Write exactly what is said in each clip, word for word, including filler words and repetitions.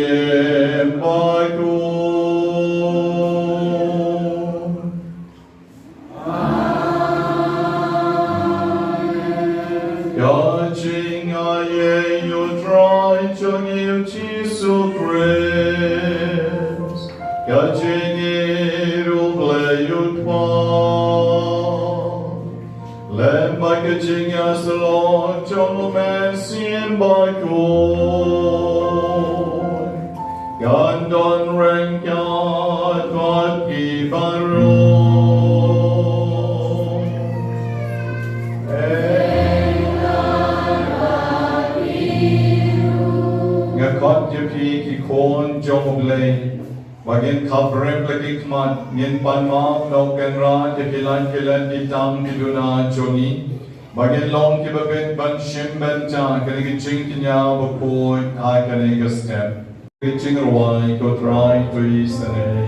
Im ba ku. Ka jingaiei U Trai jong ngi U Jisu Khrist, ka jingïeit U Blei U Kpa, lem bad ka jingïasyllok jong U Mynsiem Bakhuid, kan don ryngkat bad phi baroh. Nga khot ïa phi ki khun jong U Blei, ba ngin khapbrip la ki khmat, ngin pan map na U Kynrad ïa ki lad ki lad, ki tam ki duna jong ngi, ba ngin long kiba bit ban shim bynta kane ka jingkñia bakhuid ha kane ka step. Ka jingrwai ko Trai to isynei.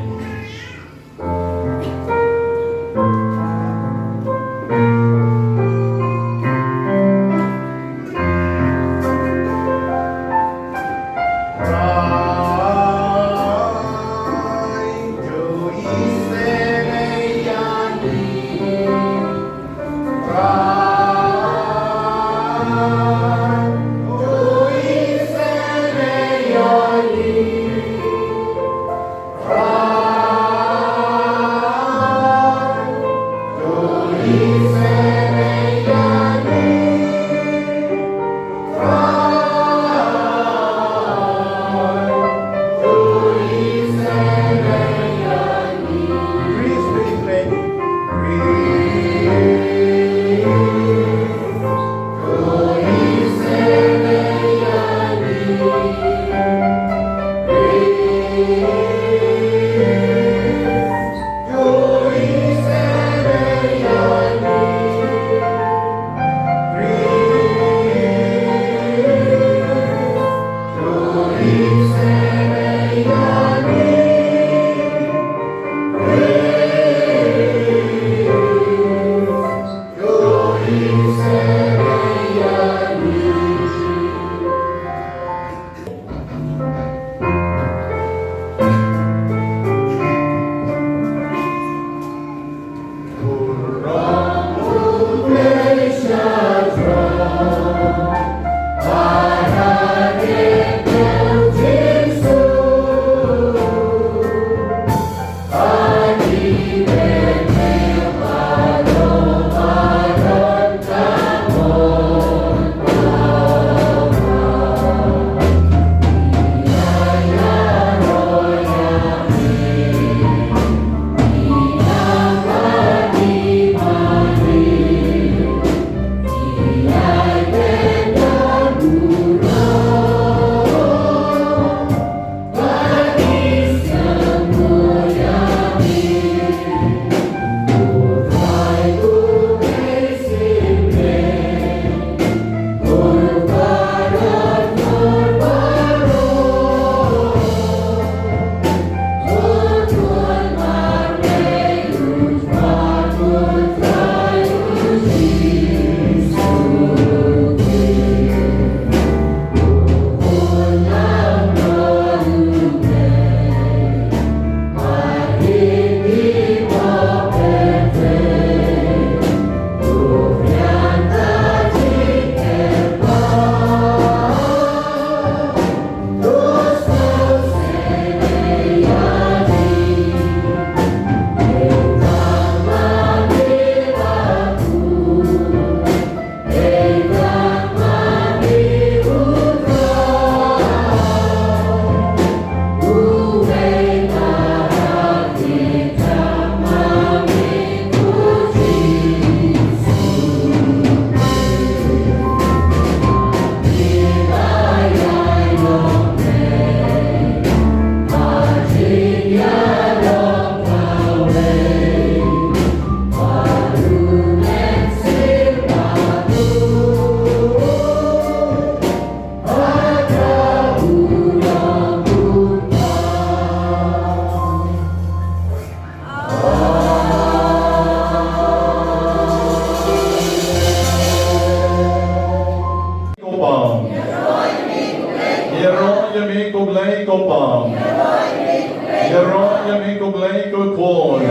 Ïaroh ïa me ko Blei ko Khun.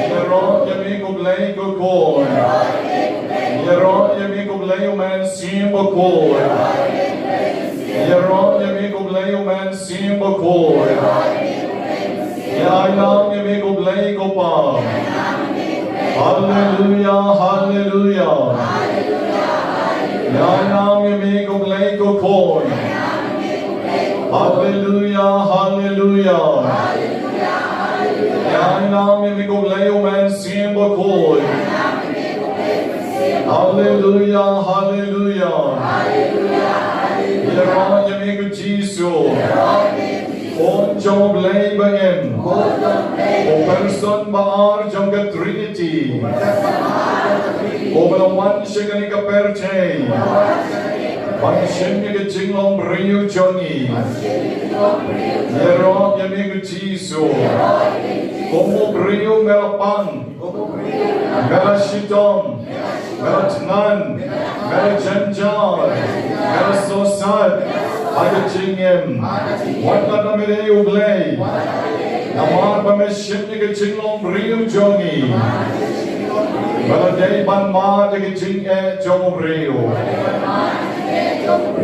Ïaroh ïa me ko Blei ko Khun. Ïaroh ïa me ko Blei U Mynsiem Bakhuid. Ïaroh ïa me ko Blei U Mynsiem Bakhuid. Ïa ainam ïa me ko Blei ko Pa. Haleluya, haleluya. Ïa ainam ïa me ko Blei ko Khun. Haleluya, haleluya. Ïa ainam ïa me ko Blei U Mynsiem Bakhuid. Haleluya, haleluya. Ïaroh ïa me ko Jisu. Khun jong U Blei ba im. U person ba ar jong ka Trinity. Uba la wan sha kane ka pyrthei ban shim ïa ka jinglong briew jong ngi. Ïaroh ïa me ko Jisu. Kum u briew me la pang, me la shitom, me la thngan, me la jynjar, me la sosat ha ka jingim. Wat lada me dei U Blei, namar ba me shim ïa ka jinglong briew jong ngi. Me la dei ban mad ïa ka jingeh jong u briew.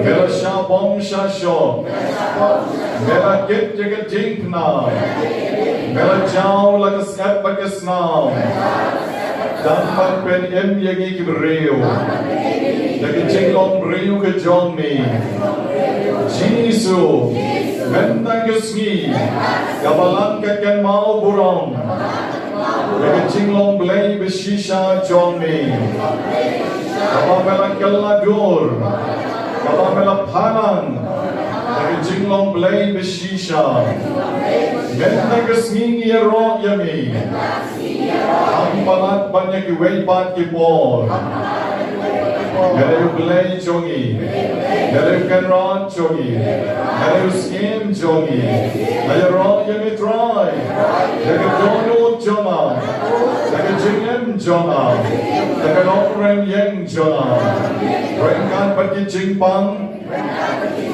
Me la shah bom shah shoh. Me la kit ïa ka diengphna. Me la jaw la ka syep bad ka snam. Tang ban pynim ïa ngi ki briew. Ïa ka jinglong briew ka jong me. Jisu, mynta ka sngi, ka balang ka kynmaw burom ïa ka jinglong Blei ba shisha jong me. Kaba me la kylla dur, kaba me la pynang ïa ka jinglong Blei ba shisha. Mynta ka sngi ngi ïaroh ïa me. Kham palat ban ïa kiwei pat ki por. Nga dei U Blei jong ngi. Nga dei u Kynrad jong ngi. Nga dei u Syiem jong ngi. Nga ïaroh ïa me Trai. Ïa ka dohnud jong nga. Ïa ka jingim jong nga. Ïa ka nongrim ïing jong nga. Ryngkat bad ki jingpang.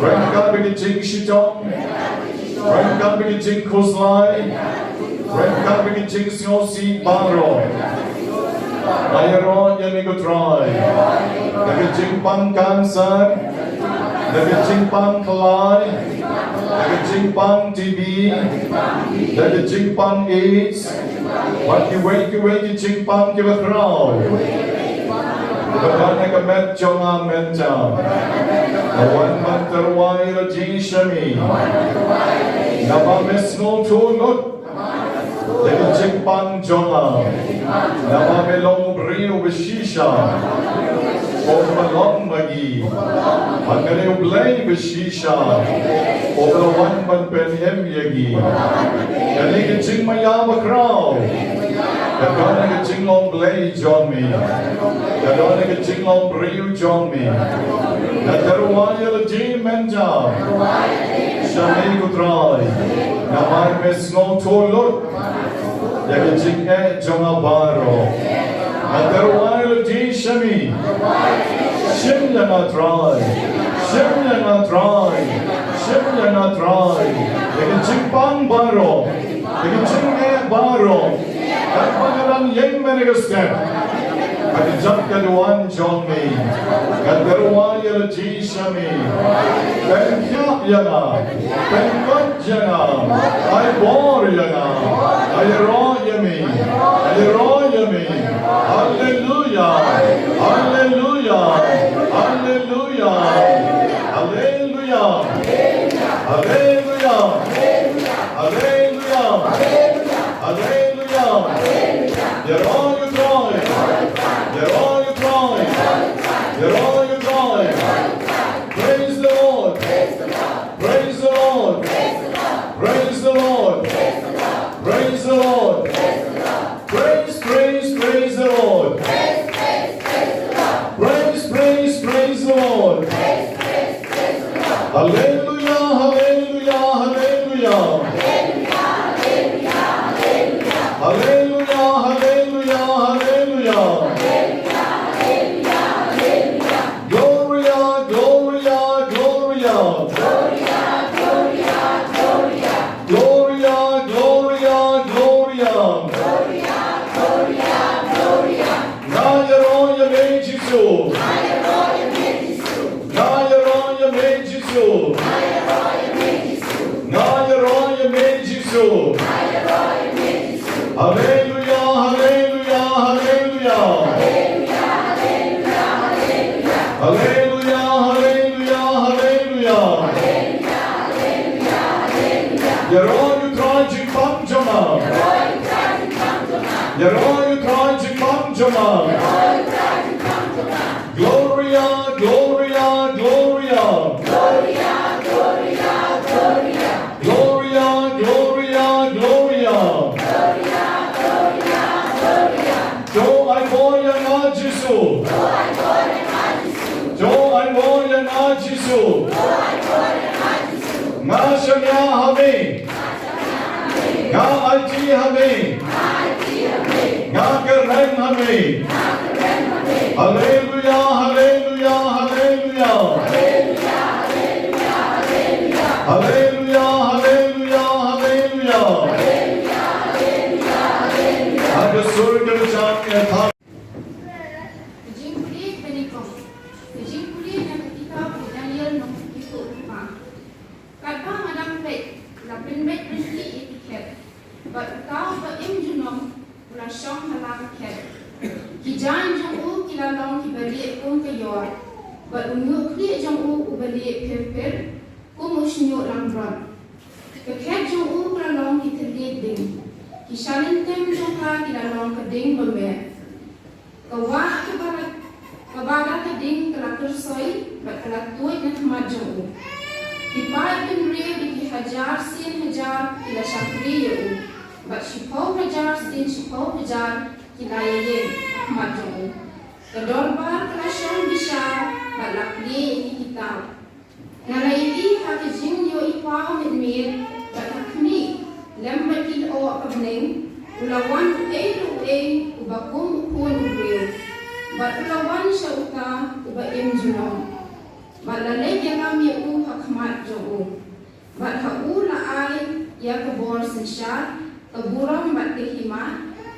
Ryngkat bad ki jingshitom. Ryngkat bad ki jingkhuslai. Ryngkat bad ki jingsngewsih baroh. Nga ïaroh ïa me ko Trai. Da ka jingpang cancer. Da ka jingpang khlai. Da ka jingpang T B. Da ka jingpang AIDS. Bad kiwei kiwei ki jingpang kiba khraw. Ba don ha ka met jong nga mynta. Nga wan ban tyrwa ïa lade sha me. Naba me sngewthuh lut ïa ka jingpang jong nga. Naba me long u briew ba shisha. Kum ba long ma ngi. Bad nga dei U Blei ba shisha. Uba la wan ban pynim ïa ngi. Kane ka jingmaïa bakhraw ka don ha ka jinglong Blei jong me. Ka don ha ka jinglong briew jong me. Nga tyrwa ïa lade mynta sha me ko Trai. Namar me sngewthuh lut ïa ka jingeh jong nga baroh. Nga tyrwa ïa lade sha me. Shim ïa nga Trai. Shim ïa nga Trai. Shim ïa nga Trai. Ïa ka jingpang baroh. Ïa ka jingeh baroh. Katba nga dang ïeng mynne ka step, ha ka jaka duwan jong me, nga tyrwa ïa lade sha me. Pynkhiah ïa nga. Pynkoit ïa nga. Ai bor ïa nga. Nga ïaroh ïa me. Nga ïaroh ïa me. Haleluya. Haleluya. Haleluya. Haleluya. Haleluya. Haleluya. Ïaroh ïa u Trai. Ïaroh ïa u Trai. Ïaroh ïa u Trai. Praise the Lord. Praise the Lord. Praise the Lord. Praise the Lord. Praise, praise, praise the Lord. Praise, praise, praise the Lord. Haleluya, haleluya, haleluya. Haleluya, haleluya, haleluya. Gloria, gloria, gloria. Jisu. Haleluya, haleluya, haleluya. Haleluya, haleluya, haleluya. Ïaroh ïa U Trai jingpang jong nga. Ïaroh ïa U Trai jingpang jong nga. Gloria, Gloria, Gloria. Gloria, Gloria, Gloria. To ai bor ïa nga Jisu. To ai bor ïa nga Jisu. Nga shaniah ha me. Nga aiti ha me. Nga kyrmen ha me. Haleluya, haleluya, haleluya. Haleluya, haleluya, haleluya. Ha ka sur ka jong ka thang. Ka jingpule kane ka. Ka jingpule na ka kitab u Daniel nongpynkhuid lypa. Katba nga dang peit, la pynbeit ryntih ïa ki khet. Bad uta uba im junom u la shong ha la ka khet. Ki jaiñ jong u ki la long kiba lieh kum ka ïor. Bad u ñiuh khlieh jong u uba lieh phir phir kum u shñiuh langbrot. Ka khet jong u ka la long ki thylliej ding. Ki shalynter jong ka ki la long ka ding ba meh. Ka wah kaba la, kaba la ka ding ka la kyrsoi bad ka la tuid na khmat jong u. Ki paid bynriew da ki hajar sien hajar ki la shakri ïa u. Bad shiphew hajar sien shiphew hajar ki la ïeng ha khmat jong u. Ka dorbar ka la shong bishar bad la plie ïa ki kitab. Nga la ïohi ha ka jingïohi paw mynmiet bad ha khmih lem bad ki lyoh ka bneng, u la wan uei pa uei uba kum u khun u briew. Bad u la wan sha uta uba im junom. Bad la leit ïalam ïa u ha khmat jong u. Bad ha u la ai ïa ka bor synshar, ka burom bad ka hima,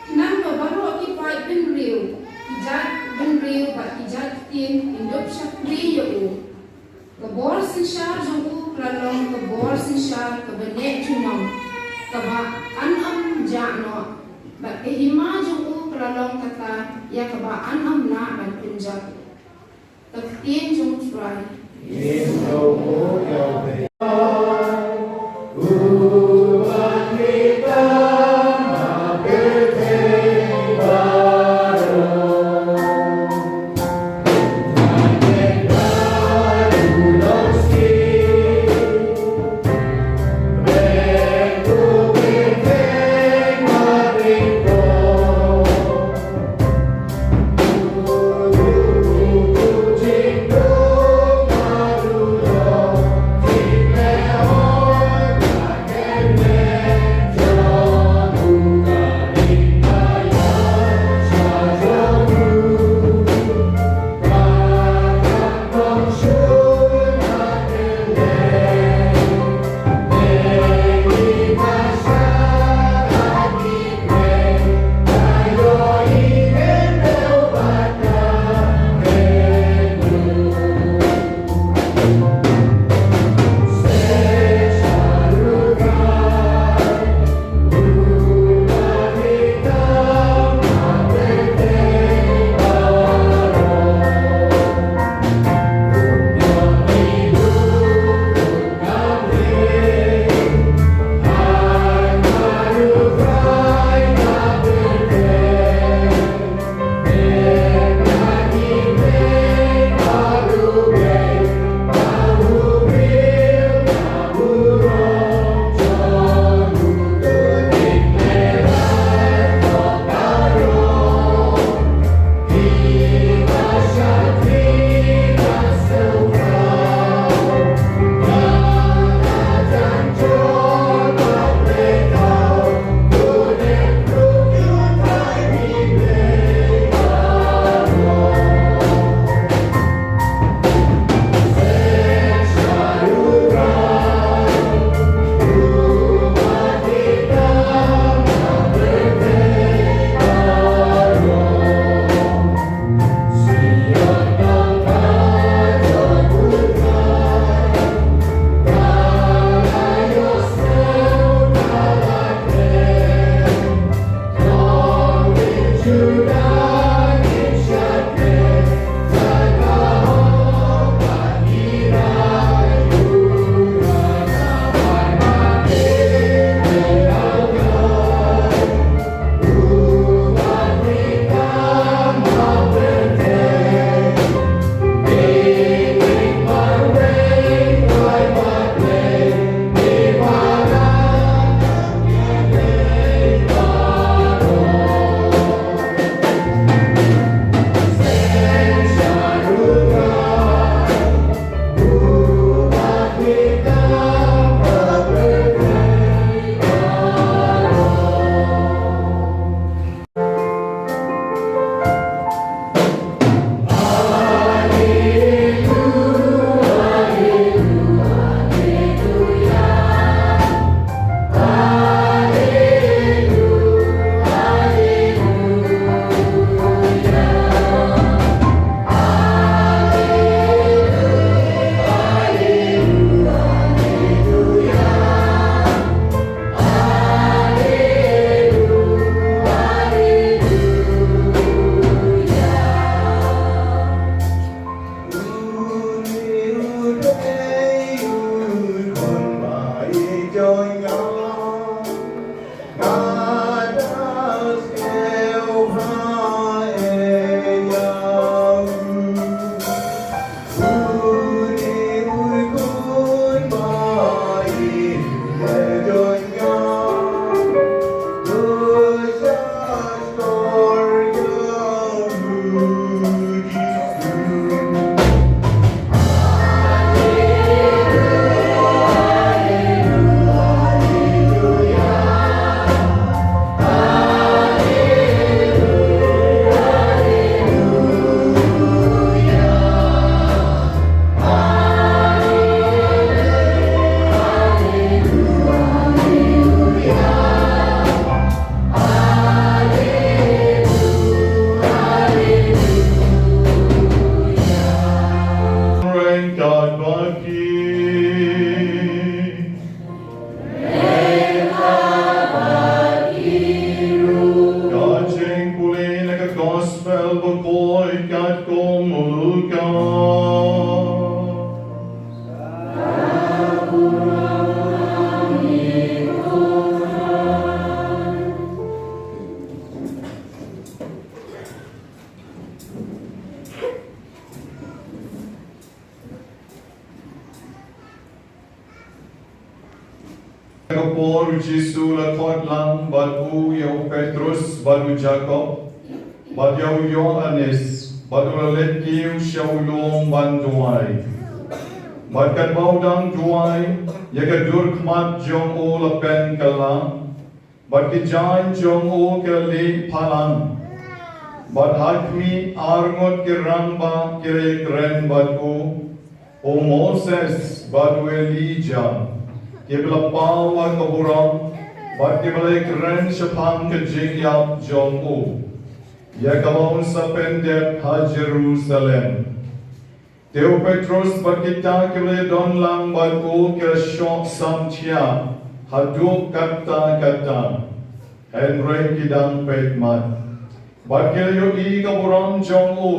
khnang ba baroh ki paid bynriew, ki jait bynriew bad ki jait ktien kin dup shakri ïa u. Ka bor synshar jong u ka la long ka bor synshar kaba neh junom, kaba an ym jah noh, bad ka hima jong u ka la long kata ïa kaba an ym lah ban pynjot. Ka ktien jong U Trai. Por u Jisu u la khot lang bad u ïa u Petrus bad u Jakob bad ïa u Ïoannis, bad u la leit kiew sha u lum ban duwai. Bad katba u dang duwai, ïa ka dur khmat jong u la pynkylla, bad ki jaiñ jong u ki la lieh palang. Bad ha khmih, arngut ki rangbah ki la ïakren bad u, u Moses bad u Elijah, kiba la paw ha ka burom, bad kiba la ïakren shaphang ka jingïap jong u, ïa kaba un sa pyndep ha Jerusalem. Te u Petrus bad kita kiba la ïadon lang bad u ki la shoh samthiah haduh katta katta, hynrei ki dang peit mat. Bad ki la ïohi ka burom jong u,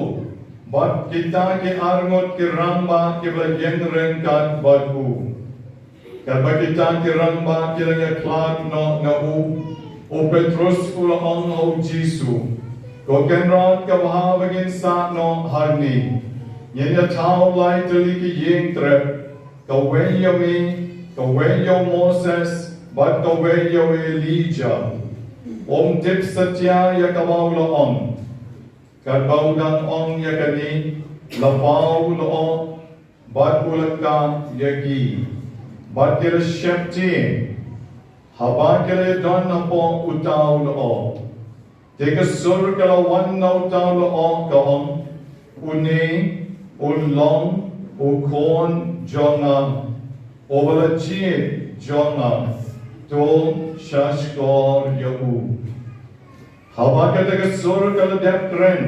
bad kita ki arngut ki rangbah kiba la ïeng ryngkat bad u. Katba kita ki rangbah ki dang ïakhlad noh na u, u Petrus u la ong ha u Jisu, Ko Kynrad, ka bha ba ngin sah noh hangne. Ngin ïathaw lai tylli ki ïing trep, kawei ïa me, kawei ïa u Moses, bad kawei ïa u Elijah. Um tip satia ïa kaba u la ong. Katba u dang ong ïa kane, la paw u lyoh, bad u la kah ïa ki. Bad ki la sheptieng haba ki la ïadon hapoh uta u lyoh. Te ka sur ka la wan na uta u lyoh, ka ong, Une u long u Khun jong nga, uba la jied jong nga, to shahshkor ïa u. Haba kata ka sur ka la dep kren,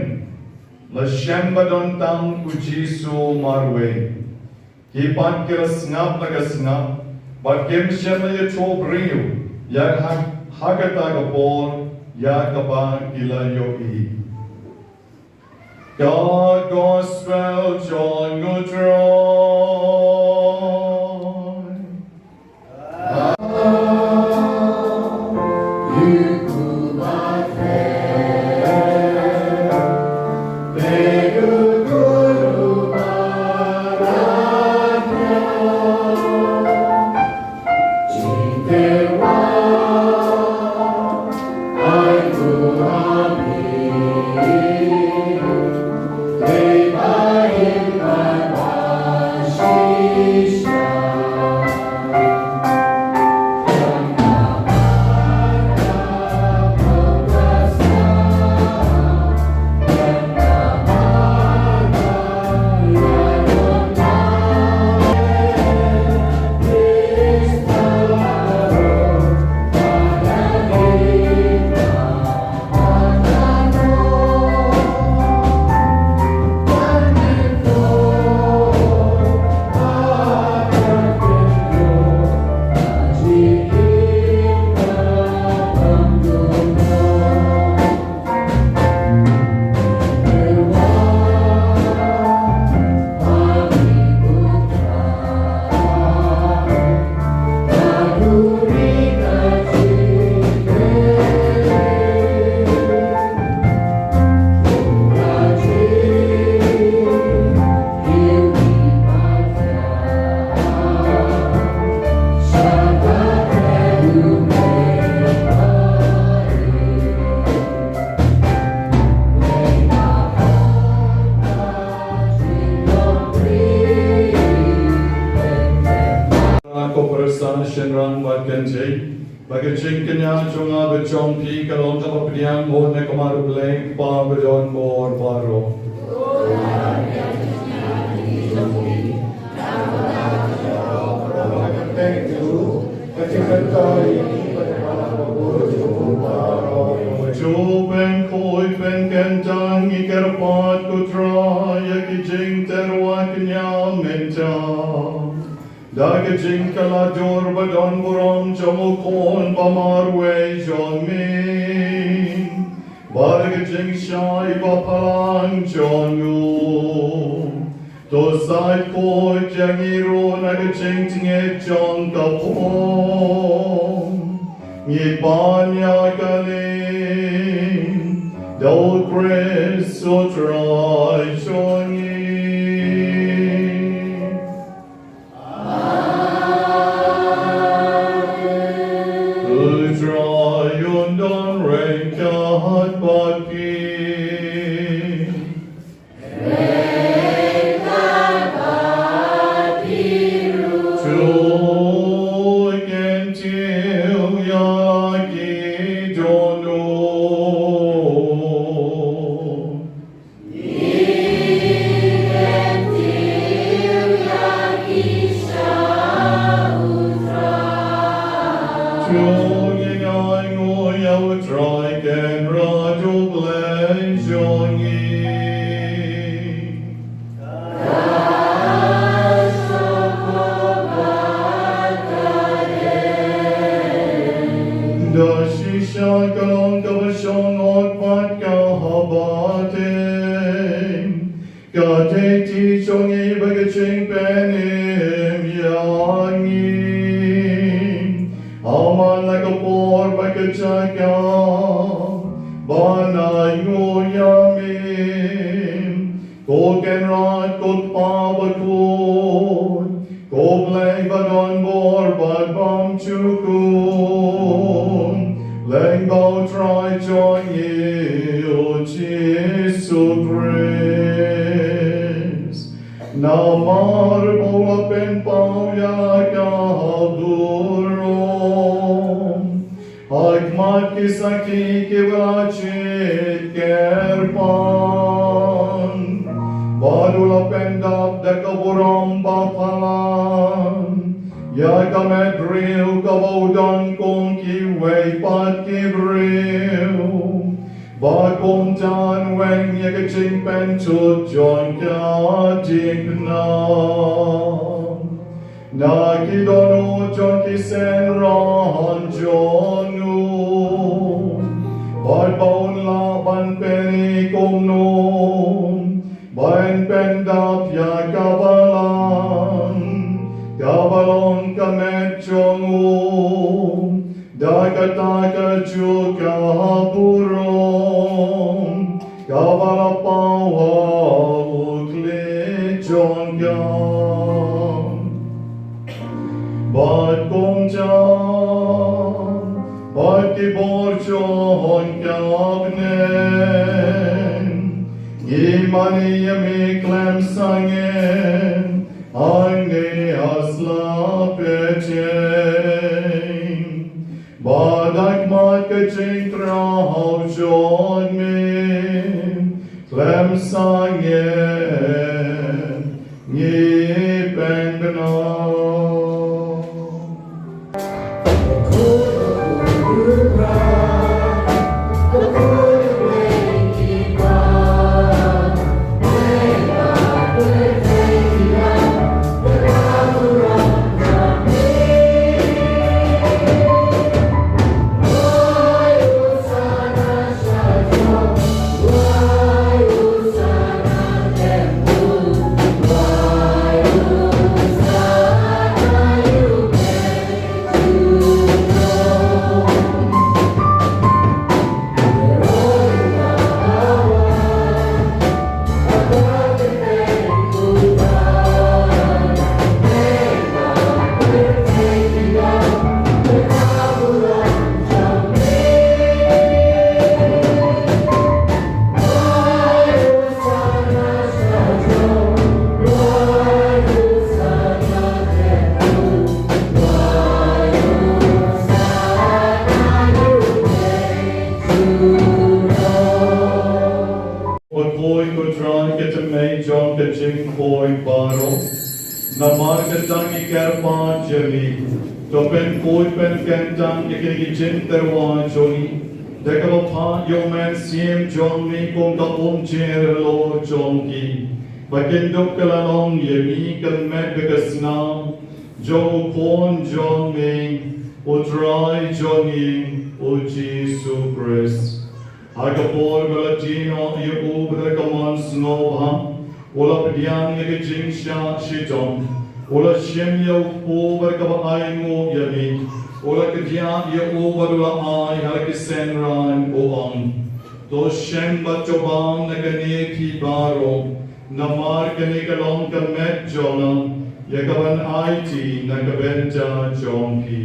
la shem ba don tang u Jisu marwei. Ki pat ki la sngap la ka sngap, bad kim shym la ïathuh briew ïa ha, ha kata ka por ïa kaba ki la ïohi. Ka Gospel jong u Trai. Ko pyrsa shynrang bad kynthei, ba ka jingkñia jong nga bad jong phi ka long kaba pdiang bun na ka mar U Blei Kpa ba don bor baroh. Ju pynkhuid pynkyntang ngi kyrpad ko Trai ïa ki jingtyrwa kñia mynta. Da ka jingkylla dur ba don burom jong u Khun ba marwei jong me, bad da ka jingshai ba phalang jong u, to sa khuid ïa ngi ruh na ka jingtngit jong ka pop. Ngi pan ïa kane da u Khrist u Trai jong ngi. Trai un don ryngkat bad phi. To kyntiew ïa ki dohnud. To ngin ainguh ïa U Trai Kynrad U Blei jong ngi. Da shisha ka long kaba shong ot bad kaba teng. Ka dei ti jong ngi bad ka jingpynim ïa ngi. Aman la ka por bad ka jaka ban ainguh ïa me, ko Kynrad, ko Kpa bakhuid, ko Blei ba don bor bad bymjukut, lyngba U Trai jong ngi U Jisu Khrist. Namar ba u la pynpaw ïa ka burom ha khmat ki sakhi kiba la jied kyrpang, bad u la pyndap da ka burom baphalang ïa ka met briew kaba u don kum kiwei pat ki briew, ba kumta un weng ïa ka jingpynjot jong ka diengphna na ki dohnud jong ki synran jong u, bad ba un lah ban pyni kumno ban pyndap ïa ka balang kaba long ka met jong u, da kata kajuh ka burom kaba la paw ha u khlieh jong ka. Bad kumta, bad ki bor jong ka bneng, ngi mane ïa me khlem sangeh hangne ha sla pyrthei. Bad ha khmat ka jingthrang jong me khlem sangeh ngi pynbna. Wat khuid ko Trai ka thymmei jong ka jingkhuid baroh. Namar kata ngi kyrpad ïa me, to pynkhuid pynkyntang ïa kine ki jingtyrwa jong ngi da kaba phah ïa u Mynsiem jong me kum ka umjingïalor jong ki, ba kin dup ka la long ïa me ka met bad ka snam jong u Khun jong me, U Trai jong ngi, U Jisu Khrist. Ha ka por ba la die noh ïa u bad da ka mon sngewbha, u la pdiang ïa ka jingshah shitom, u la shim ïa u kpu bad da kaba ainguh ïa me, u la kdiah ïa u bad u la ai ha la ki synran, u ong: To shem bad to bam na kane phi baroh, namar kane ka long ka met jong nga, ïa kaban aiti na ka bynta jong phi.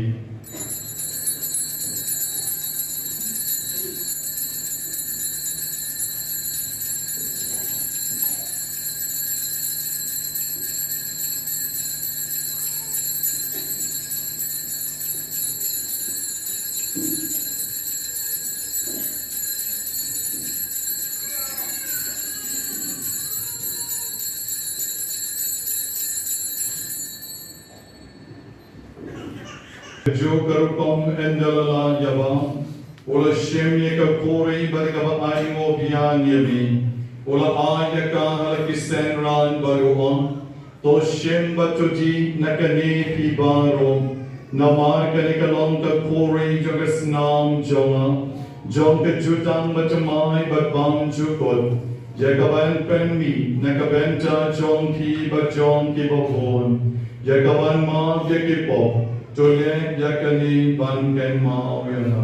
Ïa la lad ïa ba u la shim ïa ka khuri bad ka ba ainguh biang ïa me, u la ai ïa ka ha la ki synran bad u ong, to shim bad to dih na kane phi baroh, namar kane ka long ka khuri jong ka snam jong nga, jong ka jutang bathymmai bad bymjukut, ïa ka ban pynmih na ka bynta jong phi bad jong kiba bun, ïa ka ban map ïa ki pop. To leh ïa kane ban kynmaw ïa nga.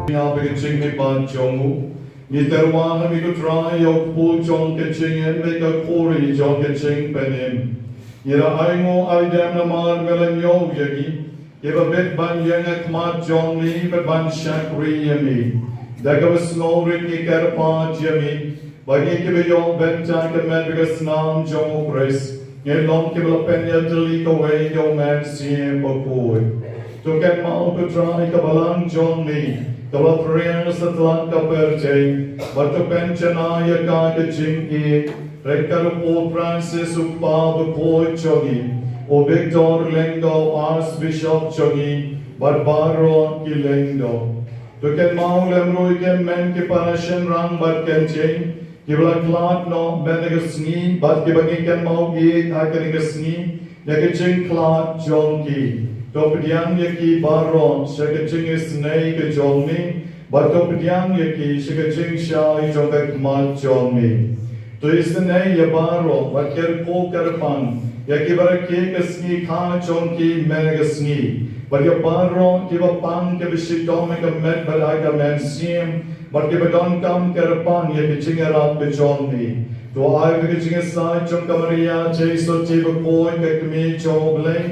Ïa ba ka jingmihpat jong u, ngi tyrwa ha me ko Trai ïa u kpu jong ka jingim bad ka khuri jong ka jingpynim. Ngi la ainguh aidem namar me la ñiew ïa ngi, ïa ba bit ban ïeng ha khmat jong me bad ban shakri ïa me. Da kaba sngewrit ngi kyrpad ïa me, ba ngi kiba ïoh bynta ka met bad ka snam jong u Khrist, ngin long kiba la pynïatylli kawei ïa u Mynsiem Bakhuid. To kynmaw ko Trai ka balang jong me, kaba la pyrshang satlak ka pyrthei, bad to pynjanai ïa ka ka jingïeit, ryngkat u Pope Francis u Kpa Bakhuid jong ngi, u Victor Lyngdoh Archbishop jong ngi, bad baroh ki lyngdoh. To kynmaw lem ruh ïa ki hynmen ki para shynrang bad ki kynthei, kiba la khlad noh mynne ka sngi, bad kiba ngi kynmaw ïeit ha kane ka sngi, ïa ka jingkhlad jong ki. To pdiang ïa ki baroh sha ka jingisynei ka jong me, bad to pdiang ïa ki sha ka jingshai jong ka khmat jong me. To isynei ïa baroh, bad kyrkhu kyrpang ïa kiba rakhe ka sngi kha jong ki mynne ka sngi, bad ïa baroh kiba pang kiba shitom ha ka met bad ha ka mynsiem, bad kiba donkam kyrpang ïa ka jingïarap ka jong me. To ai ba ka jingïasaid jong ka Maria Theisotti Bakhuid ka Kmie jong U Blei,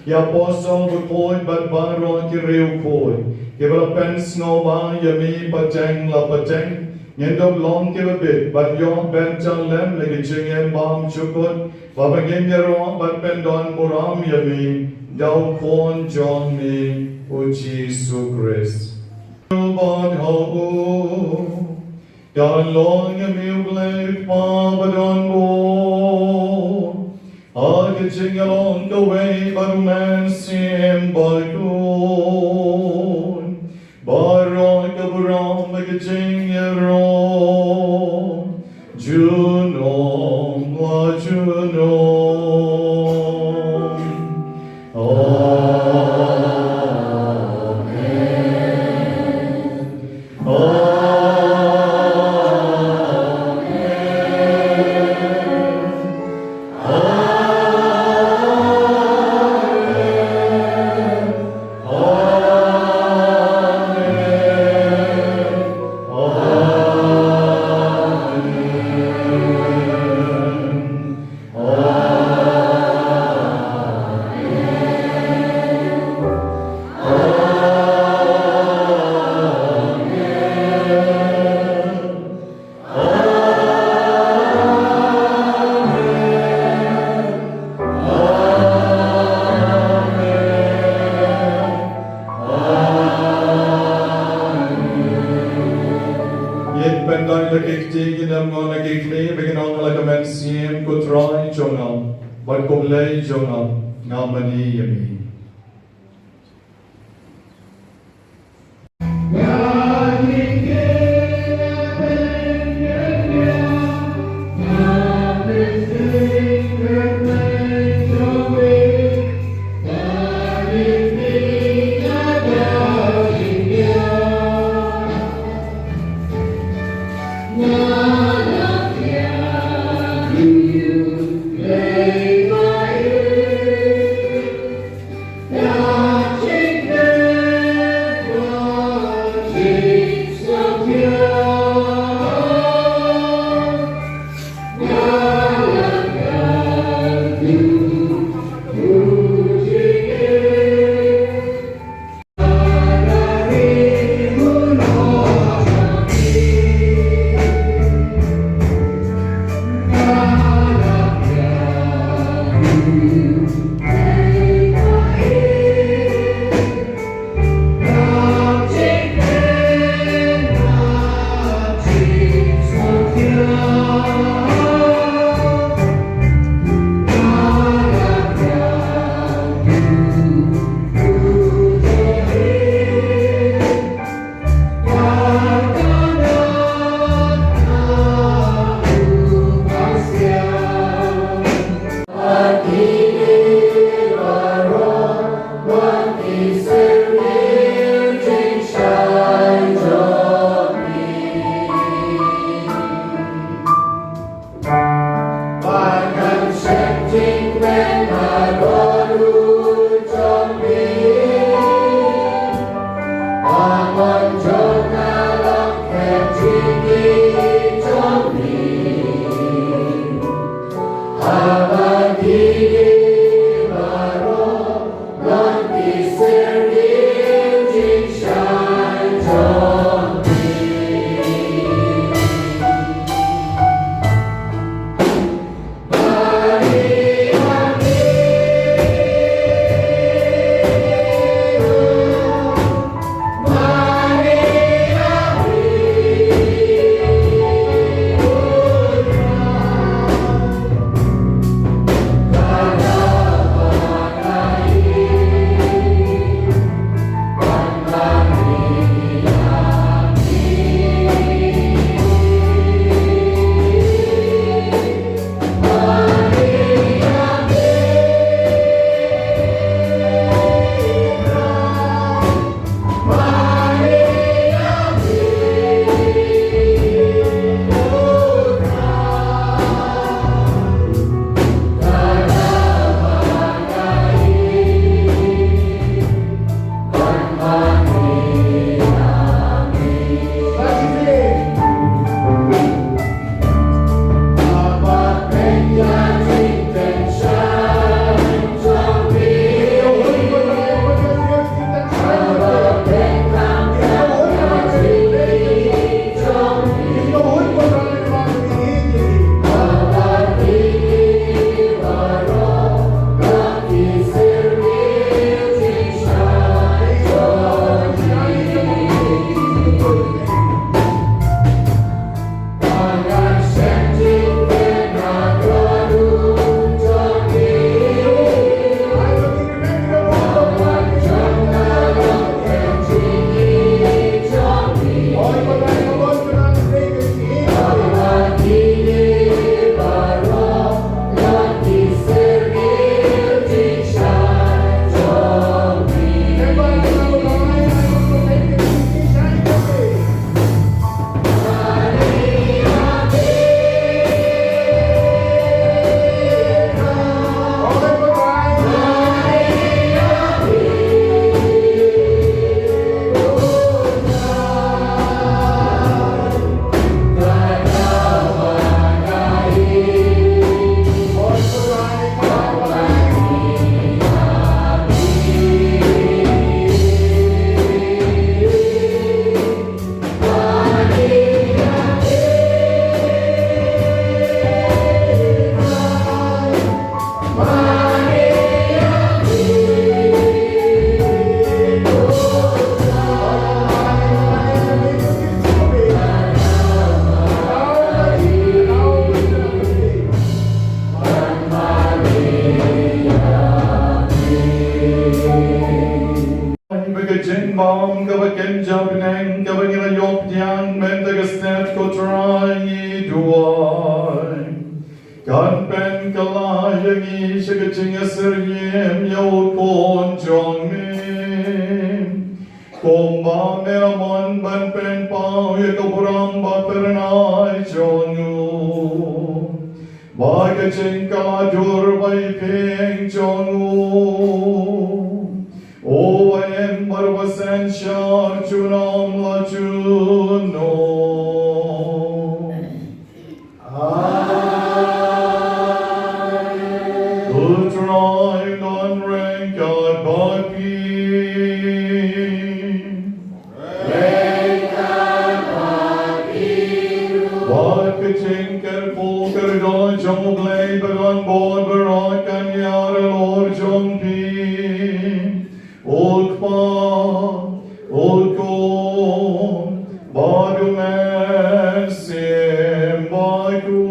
ki apostol bakhuid bad baroh ki riewkhuid, kiba la pynsngewbha ïa me pateng la pateng, ngin dup long kiba bit ban ïoh bynta lem ïa ka jingim bymjukut, ba ngin ïaroh ban pyndonburom ïa me da u Khun jong me u Jisu Khrist. Bad ha u, ka long ïa me U Blei Kpa badonbor, ha ka jingïalong kawei bad U Mynsiem Bakhuid, baroh ka burom bad ka jingïaroh junom la junom. Amen. Amen. Ngin pyndait la ki kti, ngin ym ngon la ki khlieh, ba ngin ong la ka mynsiem, ko Trai jong nga bad ko Blei jong nga, nga mane ïa me. Te ka step ko Trai ngi duwai, kan pynkylla ïa ngi sha ka jingïasyriem ïa u Khun jong me, kumba me la mon ban pynpaw ïa ka burom ba phyrnai jong u, ba ka jingkylla dur ba ïaphieng jong u, uba im bad uba synshar junom la junom. Amen. U Trai un don ryngkat bad phi. Ryngkat bad phi ruh. Wat ka jingkyrkhu kyrdoh jong U Blei ba don bor baroh kan ïaid halor jong phi. U Kpa, U Khun, bad U Mynsiem Bakhuid.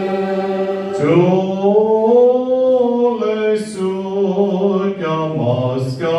Amen. To leit suk ïa ka Mass ka